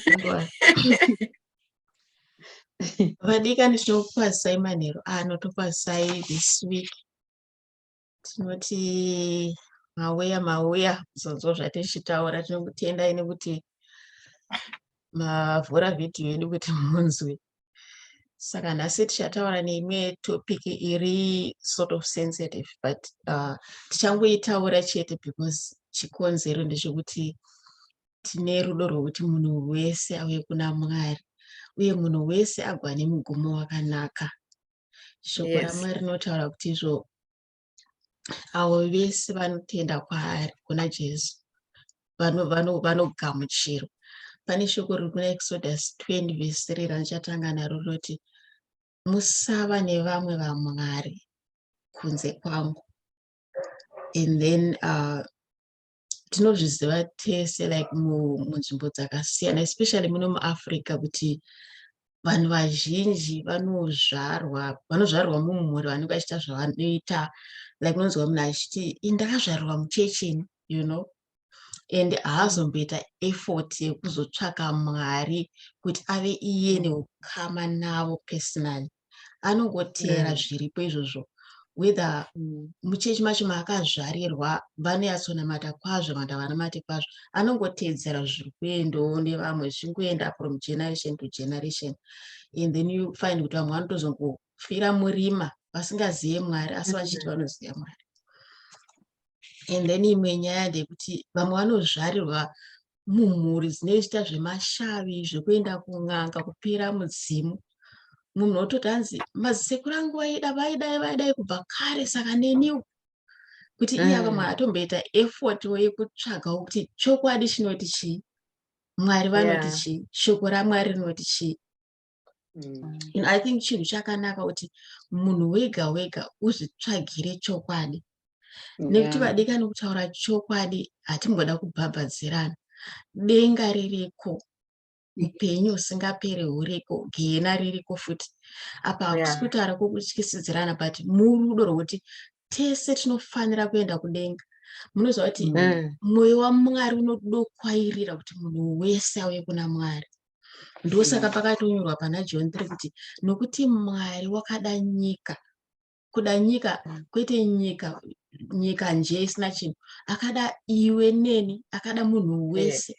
Nguva. Vadikani, tinokukwazisai manheru ano, tokwazisai this week. Tinoti mauya, mauya kuzonzwa zvatichitaura. Tinokutendai nekuti mavhura vhidhiyo yedu kuti munzwe. Saka nhasi tichataura neimwe topic iri sort of sensitive, but tichangoitaura chete because chikonzero ndechekuti tine rudo rwekuti munhu wese auye kuna Mwari uye munhu wese agwane mugumo wakanaka. Shoko raMwari rinotaura kuti izvo avo vese vanotenda kwaari, kuna Jesu, vanogamuchirwa. Pane shoko riri kuna Exodus 20 vhesi 3 randichatanga naro, rinoti, "Musava nevamwe vamwari kunze kwangu." And then tinozviziva tese, like munzvimbo dzakasiyana, especially muno muAfrica, kuti vanhu vazhinji vanozvarwa mumhuri vanenge vachiita zvavanoita. Like unonzwa munhu achiti, "Ndakazvarirwa muchechini," and haazomboita effort yekuzotsvaka Mwari kuti ave iye neukama navo personally. Anongoteera zviripo izvozvo, whether muchechi macho maakazvarirwa vanonyatsonamata kwazvo kana kuti havanamati kwazvo, anongoteedzera zviri kuendawo nevamwe, zvichingoenda from generation to generation. And then you find kuti vamwe vanotozongofira murima vasingazive Mwari, asi vachiti vanoziva Mwari. And then imwe nyaya ndeyekuti vamwe vanozvarirwa mumhuri dzinoita zvemashavi, zvekuenda kun'anga, kupira mudzimu. Munhu ototi hanzi, "Mazisekuru angu vaida, vaidai, vaidai kubva kare, saka neniwo." Kuti iye ava atomboita effort yekutsvagawo kuti chokwadi chinoti chii, Mwari vanoti chii, shoko raMwari rinoti chii. I think chinhu chakanaka kuti munhu wega wega uzvitsvagire chokwadi, nekuti vadikani, kutaura chokwadi, hatimboda kubhabhadzirana. Denga ririko, upenyu husingaperi huriko, gehena ririko futi. Apa hakusi kutaura kwokutyisidzirana, but murudo rwokuti tese tinofanira kuenda kudenga. Munoziva kuti mwoyo waMwari unodokwairira kuti munhu wese auye kuna Mwari. Ndosaka pakatonyorwa pana John 3 kuti, "Nokuti Mwari wakada nyika." Kuda nyika, kwete nyika nyika nje isina chinhu. Akada iwe neni, akada munhu wese,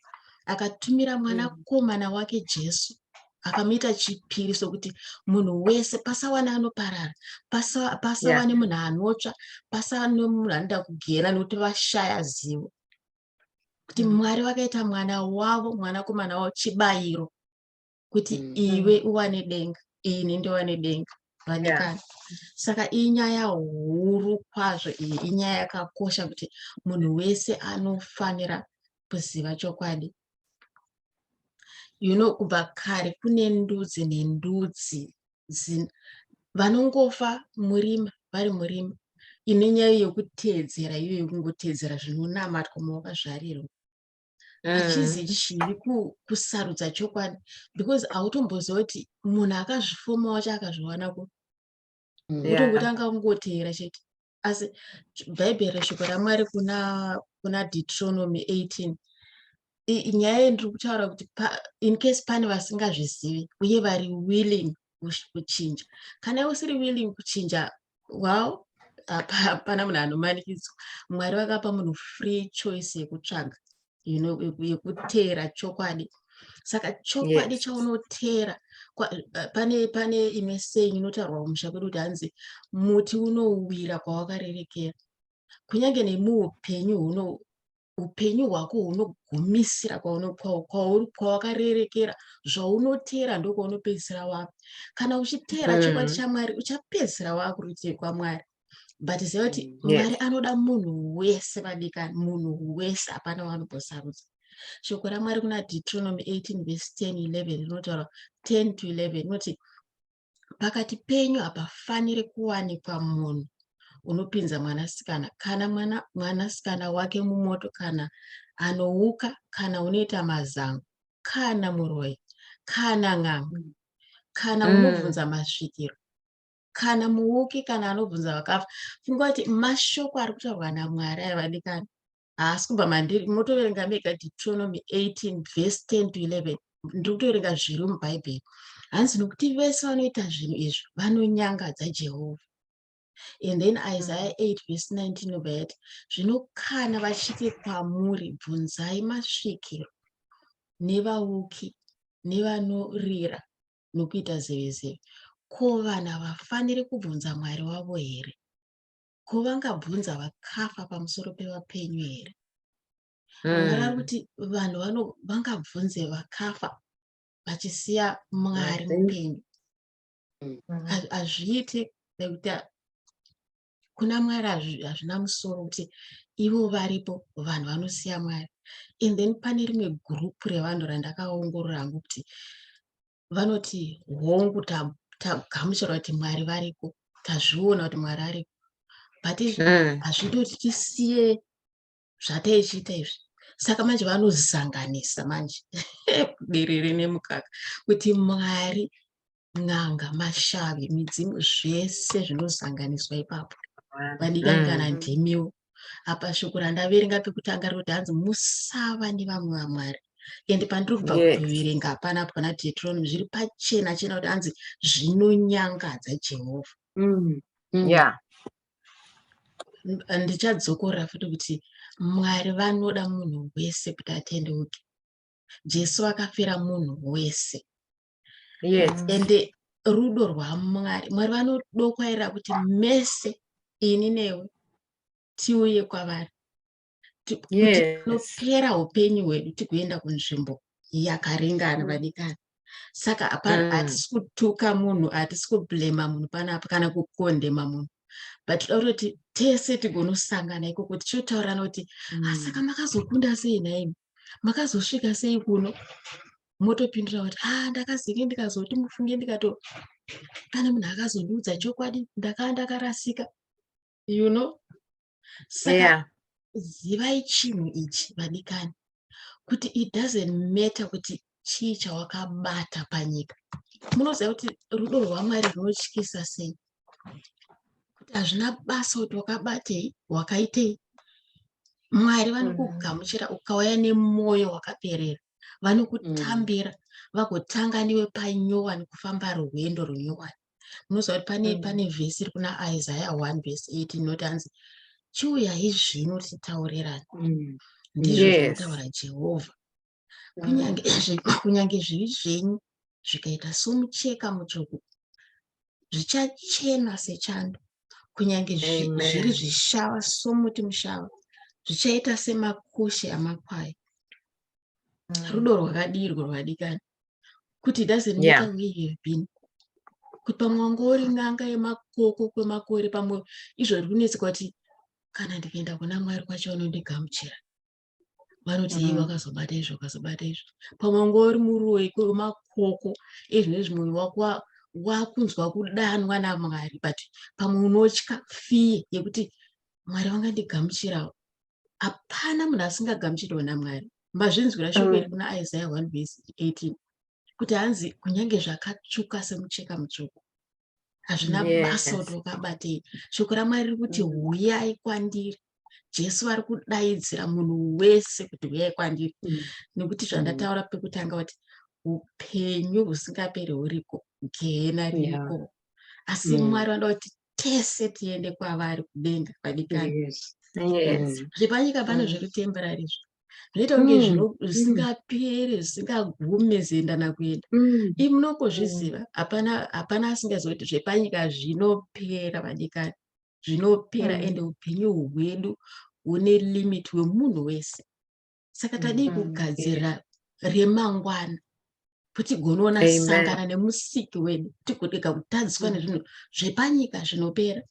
akatumira mwanakomana wake Jesu, akamuita chipiriso kuti munhu wese pasawane anoparara, pasawane munhu anotsva, pasawane munhu anoda kugena nekuti vashaya zivo, kuti Mwari vakaita mwana wavo, mwanakomana wavo, chibayiro kuti iwe uwane denga, ini ndiwane denga. Vadikani, saka inyaya huru kwazvo iyi, inyaya yakakosha kuti munhu wese anofanira kuziva chokwadi. Kubva kare kune ndudzi nendudzi vanongofa murima, vari murima, ine nyaya yekuteedzera iyo, yekungoteedzera zvinonamatwa mawakazvarirwa. Hachizi chivi kusarudza chokwadi, because hautomboziva kuti munhu akazvifoma wacho akazviwana ku utongotanga kungoteera chete. Asi Bhaibheri, shoko raMwari kuna Deuteronomy 18, nyaya yendiri kutaura kuti in case pane vasingazvizivi uye vari willing kuchinja. Kana usiri willing kuchinja, well, hapana munhu anomanikidzwa. Mwari vakapa munhu free choice yekutsvaga, yekuteera chokwadi. Saka chokwadi chaunoteera, pane imwe saying inotaurwa kumusha kwedu kuti hanzi, "Muti unowira kwawakarerekera." Kunyange nemuupenyu huno, upenyu hwako hunogumisira kwawakarerekera. Zvaunoteera ndokwaunopedzisira wava. Kana uchiteera chokwadi chaMwari, uchapedzisira wakurutivi kwaMwari. But ziva kuti Mwari anoda munhu wese. Vadikani, munhu wese, hapana waanombosarudza. Shoko raMwari kuna Deuteronomy 18 verse 10 11 rinotaura, 10 to 11, rinoti, "Pakati penyu hapafaniri kuwanikwa munhu unopinza mwanasikana kana mwanasikana wake mumoto, kana anouka, kana unoita mazango, kana muroyi, kana n'anga, kana unobvunza masvikiro, kana muuki, kana anobvunza vakafa." Funga kuti mashoko ari kutaurwa naMwari aya, vadikani. Haasi kubva mandiri, motoverenga mega Deuteronomy 18 verse 10 to 11. Ndiri kutoverenga zviri muBhaibheri. Hanzi, nokuti vese vanoita zvinhu izvi vanonyangadza Jehovha. And then Isaiah 8 verse 19 inobva yati, zvino kana vachiti kwamuri, bvunzai masvikiro nevauki nevanorira nokuita zevezeve, ko vanhu havafaniri kubvunza Mwari wavo here? Ko vangabvunza vakafa pamusoro pevapenyu here? Mwari ari kuti vanhu vangabvunze vakafa vachisiya Mwari mupenyu? Hazviiti, nekuti kuna Mwari hazvina musoro kuti ivo varipo, vanhu vanosiya Mwari. And then pane rimwe gurupu revanhu randakaongorora hangu kuti vanoti, hongu, tagamuchira kuti Mwari variko, tazviona kuti Mwari ariko, but hazviiti kuti tisiye zvataichiita izvi. Saka manje vanozanganisa manje derere nemukaka, kuti Mwari, n'anga, mashavi, midzimu, zvese zvinozanganiswa ipapo. Vadikani, kana ndimiwo apa, shoko randaverenga pekutanga rikuti hanzi, musava nevamwe vamwari. Ende pandiri kubva kutoverenga hapana pana Deuteronomy, zviri pachena chena kuti hanzi zvinonyangadza Jehovha. Ndichadzokorora futi kuti Mwari vanoda munhu wese kuti atendeuke. Jesu akafira munhu wese. Ende rudo rwaMwari, Mwari vanodokwaira kuti mese, ini newe, tiuye kwavari, kuti tinopera upenyu hwedu tigoenda kunzvimbo yakaringana. Vadikani, saka hatisi kutuka munhu, hatisi kublema munhu panapa kana kukondema munhu, but toda kutoti tese tigonosangana ikoko, tichotaurirana kuti, "Ah, saka makazokunda sei nhaimi? Makazosvika sei kuno?" Motopindura kuti, ah, ndakazenge ndikazoti mufunge, ndikato pane munhu akazondiudza chokwadi, ndakaa ndakarasika. Saka zivai chinhu ichi, vadikani, kuti it doesn't matter kuti chii chawakabata panyika. Munoziva kuti rudo rwaMwari runotyisa sei, kuti hazvina basa kuti wakabatei, wakaitei, Mwari vanokugamuchira ukauya nemwoyo wakaperera. Vanokutambira, vagotanga newe panyowani, kufamba rwendo runyowani. Munoziva kuti pane pane vhesi iri kuna Isaiah 1 vhesi 8 inoti hanzi, chiuyai zvino titaurirane, ndizvo zvinotaura Jehovha. Kunyange zvivi zvenyu zvikaita somucheka mutsvuku, zvichachena sechando. Kunyange zviri zvishava somuti mushava, zvichaita semakushe amakwai. Rudo rwakadirwa, rwadikani, kuti it doesn't matter where you have been, kuti pamwe wanga uri n'anga yemakoko kwemakore, pamwe izvo ri kunetseka kuti kana ndikaenda kuna Mwari kwacho vanondigamuchira, vanoti, hei, wakazobata izvo, wakazobata izvo. Pamwe wanga uri muroyi kwemakoko, ezvinezvi mwoyo wako wakunzwa kudanwa naMwari, but pamwe unotya fear yekuti Mwari vangandigamuchirawo. Hapana munhu asingagamuchirwa naMwari. Mazvinzwira shoko iri kuna Isaiah 1 vhesi 18, kuti hanzi kunyange zvakatsvuka semucheka mutsvuku, hazvina basa kuti wakabatei. Shoko raMwari riri kuti, huyai kwandiri. Jesu vari kudaidzira munhu wese kuti, huyai kwandiri, nekuti zvandataura pekutanga kuti upenyu husingaperi huriko, gehena ririko, asi Mwari vanoda kuti tese tiende kwavari kudenga, vadikani. Zvepanyika pano zviri temporary, izvo zvinoita kunge zvisingaperi, zvisingagume, zienda nakuenda. Imi munongozviziva, hapana, hapana asingazivi kuti zvepanyika zvinopera, vadikani, zvinopera. Ende upenyu hwedu hune limit hwemunhu wese. Saka tadii kugadzirira remangwana kuti tigonoona sangana neMusiki wedu, tigorega kutadziswa nezvinhu zvepanyika zvinopera?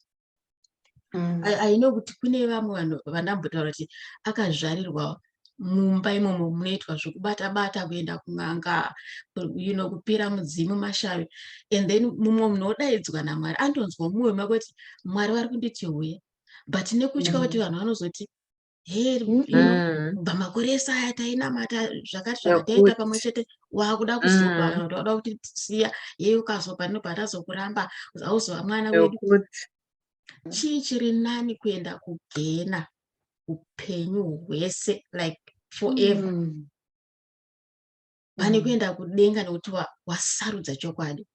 I know kuti kune vamwe vanhu vandambotaura kuti akazvarirwa mumba imomo munoitwa zvokubata bata, kuenda kun'anga, kupira mudzimu, mashavi, and then mumwe munhu odaidzwa naMwari, anotonzwa mumwoyo make kuti Mwari vari kunditi uya, but nekutya kuti vanhu vanozoti, he, kubva makore ese aya tainamata zvakati zvakataita pamwe chete, wakuda kuzopa kana kuti wakuda kuti siya yei, ukazopa ndinobva tazokuramba, hauzova mwana wedu. Chii chiri nani, kuenda kugena? upenyu hwese, like forever, pane kuenda kudenga nekuti wasarudza chokwadi.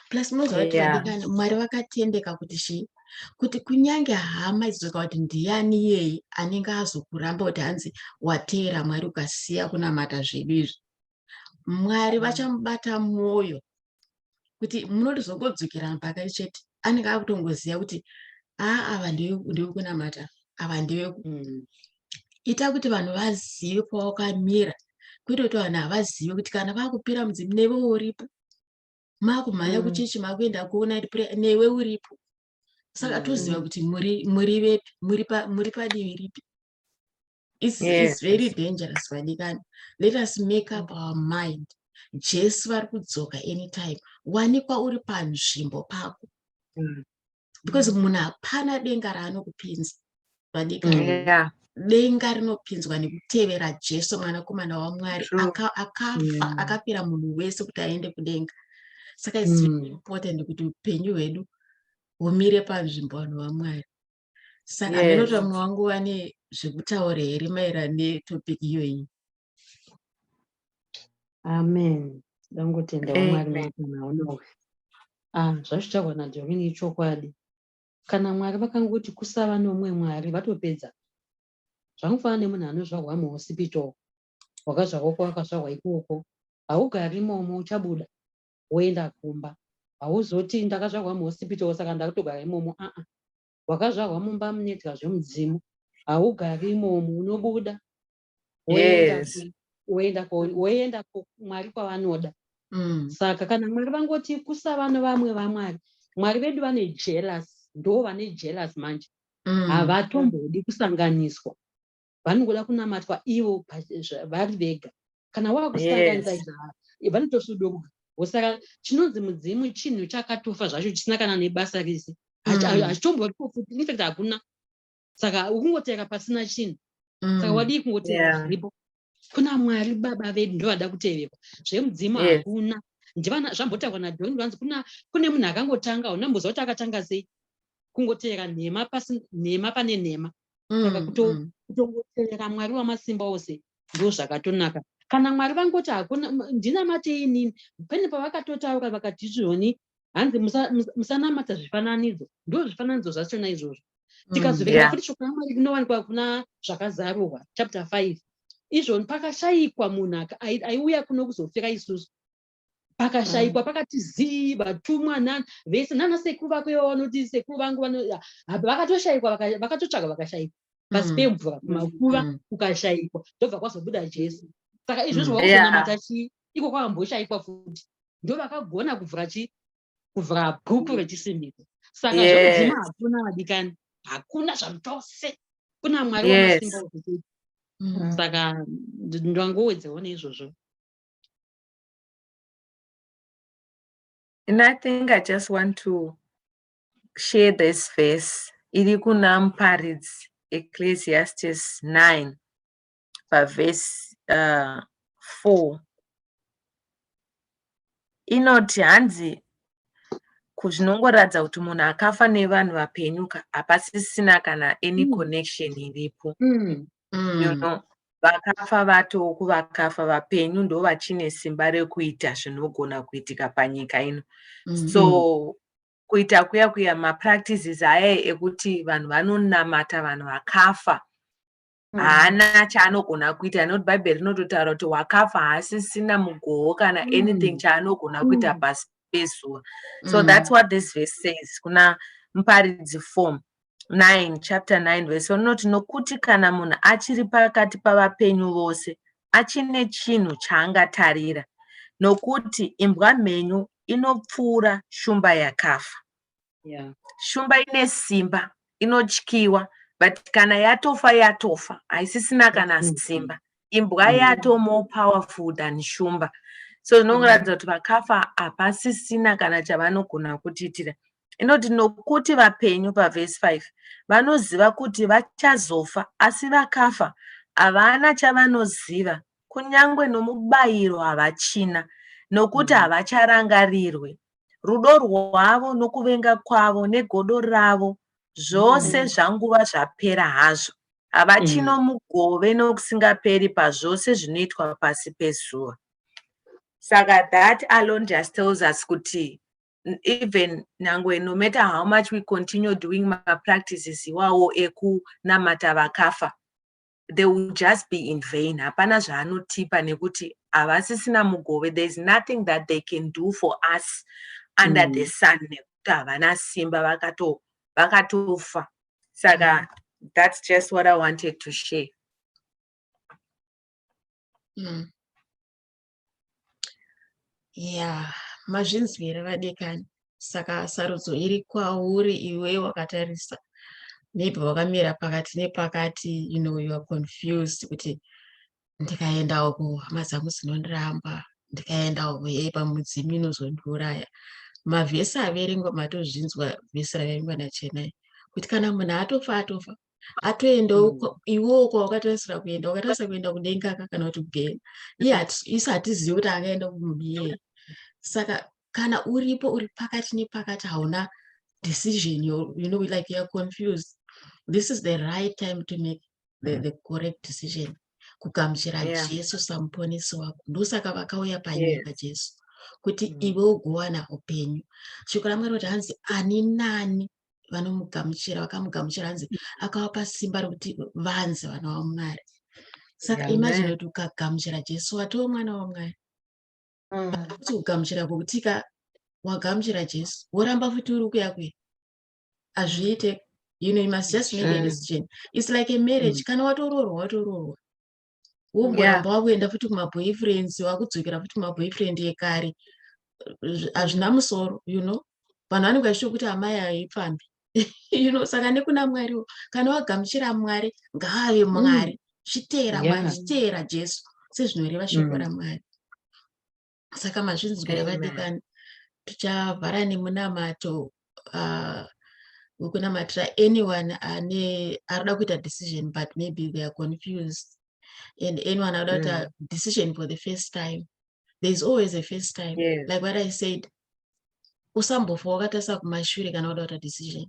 Plus munoziva kuti vadikani, Mwari vakatendeka kuti chii? Kuti kunyange hama idzoka kuti ndiani iyeye anenge azokuramba kuti hanzi wateera Mwari ukasiya kunamata zvedu izvi, Mwari vachamubata mwoyo kuti munotozongodzokera pakati chete. Anenge akutongoziva kuti aa, ava ndevekunamata, ava ndeve ita kuti vanhu vazive pawakamira, kwete kuti vanhu havazive kuti kana vakupira mudzimu newe uripo, makumhanya kuchechi, makuenda kuona prayer newe uripo. Saka toziva kuti muri vepi, muri padivi ripi. It's very dangerous, vadikani. Let us make up our mind. Jesu vari kudzoka anytime. Wanikwa uri panzvimbo pako, because munhu hapana denga raanokupinza, vadikani. Denga rinopinzwa nekutevera Jesu, mwanakomana waMwari akafa, akafira munhu wese kuti aende kudenga. Saka it's very important kuti upenyu hwedu humire panzvimbo, vanhu vaMwari. Saka ndinoti vamwe vangu vane zvekutaura here maererano netopic iyoyi? Amen. Ndangotenda Mwari Amen. mukana unoyu. Ah, zvazvitaurwa naDoreen ichokwadi. Kana Mwari vakangoti kusava nomumwe Mwari, vatopedza. Zvangofanana nemunhu anozvarwa muhospital. Wakazvarwa kwawakazvarwa ikoko. Haugari imomo, uchabuda woenda kumba. Hauzoti ndakazvarwa muhospital saka ndakutogara imomo. Aa. Wakazvarwa mumba munoitwa zvemudzimu. Haugari imomo, unobuda woenda woenda Mwari kwavanoda. Saka kana Mwari vangoti kusava nevamwe vamwari, Mwari vedu vane jealous, ndo vane jealous manje. Havatombodi kusanganiswa, vanongoda kunamatwa ivo vari vega. Kana wakusanganisa, vanotosuduruka. Saka chinonzi mudzimu chinhu chakatofa zvacho, chisina kana nebasa rese. Hachitomboriko futi, in fact hakuna. Saka ukungotera pasina chinhu. Saka wadii kungotera zviripo? Kuna Mwari Baba vedu, ndovada kuteverwa. Zvemudzimu hakuna. Ndivana zvambotaurwa naDon, vanzi kuna kune munhu akangotanga, haunamboziva kuti akatanga sei. Kungotevera nhema pasi, nhema pane nhema. Saka kutongotevera Mwari wamasimba ose ndo zvakatonaka. Kana Mwari vangoti hakuna, ndinamatei inini, pane pavakatotaura vakati izvoni hanzi musanamata zvifananidzo, ndo zvifananidzo zvachona izvozvo. Tikazoverenga futi shoko raMwari rinowanikwa kuna Zvakazarurwa chapter 5, izvoni pakashayikwa munhu aiuya kuno kuzofira isusu, pakashayikwa, pakati zii, vatumwa vese nana sekuru vako ivo vanoti sekuru vangu vakatoshayikwa, vakatotsvaga vakashayikwa pasi pemvura, kumakuva kukashayikwa, ndobva kwazobuda Jesu. Saka izvozvo wakuzonamata chii iko kwakamboshayikwa futi? Ndo vakagona kuvhura chii? Kuvhura bhuku rechisimbiso. Saka zvemudzimu hakuna, vadikani, hakuna zvachose. Kuna Mwari wamasimba ose chete. Saka ndangowedzewo neizvozvo. And I think I just want to share this verse. Iri kuna Muparidzi, Ecclesiastes 9, paverse 4. Inoti hanzi zvinongoratidza kuti munhu akafa nevanhu vapenyu hapasisina kana any connection iripo. Vakafa vatoku vakafa, vapenyu ndo vachine simba rekuita zvinogona kuitika panyika ino. So kuita kuya kuya mapractices aya ekuti vanhu vanonamata vanhu vakafa, haana chaanogona kuita, nekuti Bhaibheri rinototaura kuti wakafa haasisina mugoho kana anything chaanogona kuita pasi pezuva. So that's what this verse says kuna Muparidzi 4 9, chapter 9 verse rinoti, "Nokuti kana munhu achiri pakati pavapenyu vose, achine chinhu chaangatarira, nokuti imbwa mhenyu inopfuura shumba yakafa." Shumba ine simba, inotyiwa, but kana yatofa, yatofa, haisisina kana simba. Imbwa yato more powerful than shumba. So zvinongoratidza kuti vakafa hapasisina kana chavanogona kutiitira. Inoti, "Nokuti vapenyu," pavhesi 5, "vanoziva kuti vachazofa, asi vakafa havana chavanoziva, kunyange nomubayiro havachina, nokuti havacharangarirwi. Rudo rwavo nokuvenga kwavo negodo ravo zvose zvanguva zvapera hazvo." Havachino mugove nokusingaperi pazvose zvinoitwa pasi pezuva. Saka that alone just tells us kuti even nyangwe, no matter how much we continue doing mapractices iwawo ekunamata vakafa, they will just be in vain. Hapana zvaanotipa nekuti havasisina mugove. There is nothing that they can do for us under the sun nekuti havana simba, vakatofa. Saka that's just what I wanted to share. Yeah, mazvinzwira, vadikani. Saka sarudzo iri kwauri iwe wakatarisa. Maybe wakamira pakati nepakati, you are confused kuti ndikaenda uku hama dzangu dzinondiramba, ndikaenda uku yei pamudzimu inozondiuraya. Mavhesi averengwa matozvinzwa, vhesi raverengwa naChenai kuti kana munhu atofa, atofa, atoendawo. Iwewo kwawakatarisira kuenda, wakatarisa kuenda kudenga ka kana kuti kugehena? Iye isu hatizivi kuti angaenda kumunhu iyeye. Saka kana uripo uri pakati nepakati, hauna decision, like you are confused, this is the right time to make the correct decision, kugamuchira Jesu samuponesi wako. Ndosaka vakauya panyika, Jesu, kuti iwe ugowana upenyu. Shoko raMwari kuti hanzi ani nani vanomugamuchira, vakamugamuchira, hanzi akavapa simba rekuti vanzi vana vaMwari. Saka imagine kuti ukagamuchira Jesu, watova mwana waMwari. Kuti kugamuchira kwokuti ka wagamuchira Jesu, woramba futi uri kuya kuya, hazviite. You must just make a decision. It's like a marriage. Kana watoroorwa, watoroorwa. Womboramba wakuenda futi kumaboyfriends, wakudzokera futi kumaboyfriend ekare, hazvina musoro. Vanhu vanenge vachito kuti amai haipfambi. Saka nekuna Mwariwo, kana wagamuchira Mwari, ngaave Mwari. Chiteera Mwari, chiteera Jesu sezvinoreva shoko raMwari. Saka mazvinzwira, vadikani. Tichavhara nemunamato wekunamatira anyone ane arikuda kuita decision but maybe they are confused, and anyone arikuda kuita decision for the first time. There is always a first time. Like what I said, usambofa wakatarisa kumashure kana wada kuita decision,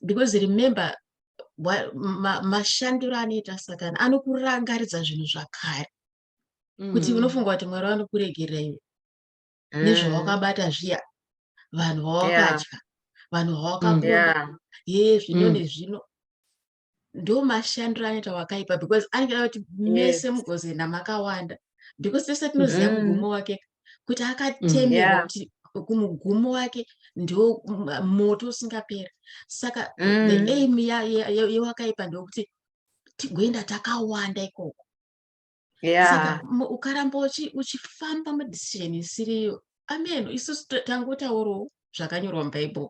because remember mashandiro anoita Satani, anokurangaridza zvinhu zvakare kuti unofunga kuti Mwari vanokuregerera iwe nezvawakabata zviya, vanhu vawakadya, vanhu vawakaponda, ye zvino nezvino. Ndo mashandiro anoita wakaipa, because anenge ada kuti mese mugozoenda makawanda, because tese tinoziva mugumo wake kuti akatemerwa kuti kumugumo wake ndo moto usingaperi. Saka the aim yewakaipa ndokuti tigoenda takawanda ikoko. Saka ukaramba uchifamba mudecision isiriyo, amen, isusu tangotaurawo zvakanyorwa muBhaibheri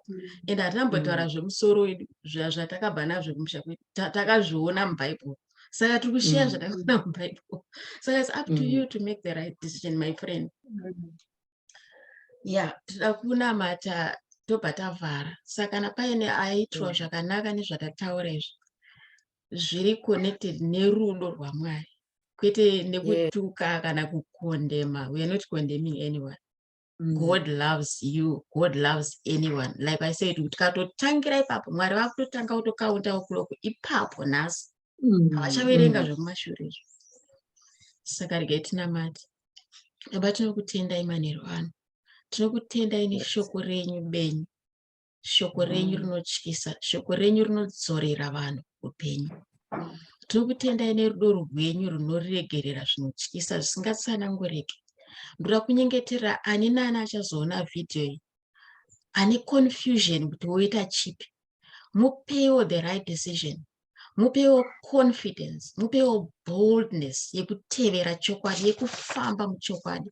and hatinambotaura zvemusoro wedu, zvatakabva nazvo kumusha kwedu. Takazviona muBhaibheri, saka tiri kusheya zvatakaona muBhaibheri. Saka it's up to you to make the right decision, my friend. Yeah, tinoda kunamata, tobva tavhara. Saka kana paine aitirwa zvakanaka nezvatataura izvi, zviri connected nerudo rwaMwari, kwete nekutuka kana kukondema, we are not condemning anyone. God loves you. God loves anyone. Like I said, tikatotangira ipapo, Mwari vakutotanga kutokaunta o'clock ipapo nhasi. Havachaverenga zvekumashure izvo. Saka regai tinamate. Baba, tinokutendai manheru ano. Tinokutendai neshoko renyu benyu. Shoko renyu rinotyisa. Shoko renyu rinodzorera vanhu upenyu. Tinokutendai nerudo rwenyu runoregerera zvinotyisa zvisingatsananguriki. Ndoda kunyengetera ani naani achazoona vhidhiyo iyi ane confusion kuti woita chipi. Mupewo the right decision. Mupewo confidence, mupewo boldness yekutevera chokwadi, yekufamba muchokwadi,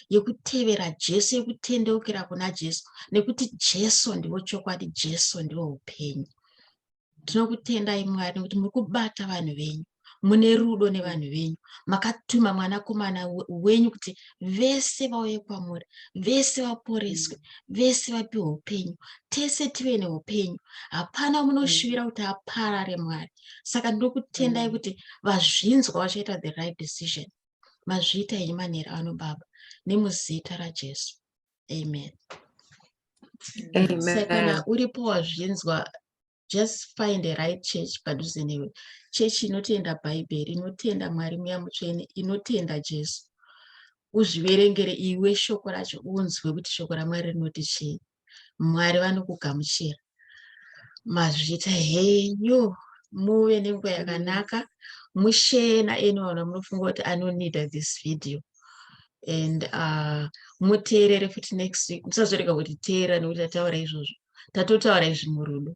yekutevera Jesu, yekutendeukira kuna Jesu, nekuti Jesu ndiwo chokwadi, Jesu ndiwo upenyu. Tinokutendai Mwari nekuti muri kubata vanhu venyu, mune rudo nevanhu venyu. Makatuma mwanakomana wenyu kuti vese vauye kwamuri, vese vaporeswe, vese vapiwe upenyu, tese tive neupenyu. Hapana munoshuvira kuti aparare, Mwari. Saka ndinokutendai kuti vazvinzwa vachaita the right decision. Mazviita henyu manheru ano, Baba, nemuzita raJesu, amen. Saka kana Amen. uripo wazvinzwa. Just find the right church padhuze newe, chechi inotenda Bhaibheri, inotenda Mwari Mweya Mutsvene, inotenda Jesu. Uzviverengere iwe shoko racho, unzwe kuti shoko raMwari rinoti chii. Mwari vanokugamuchira. Mazvita henyu, muve nenguva yakanaka. Mushare naanyone munofunga kuti anoneeda this video and muteerere futi next week. Musazorega kuti teerera nekuti tataura izvozvo, tatotaura izvi murudo.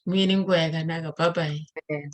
Muve nenguva yakanaka. Bye bye. Yeah.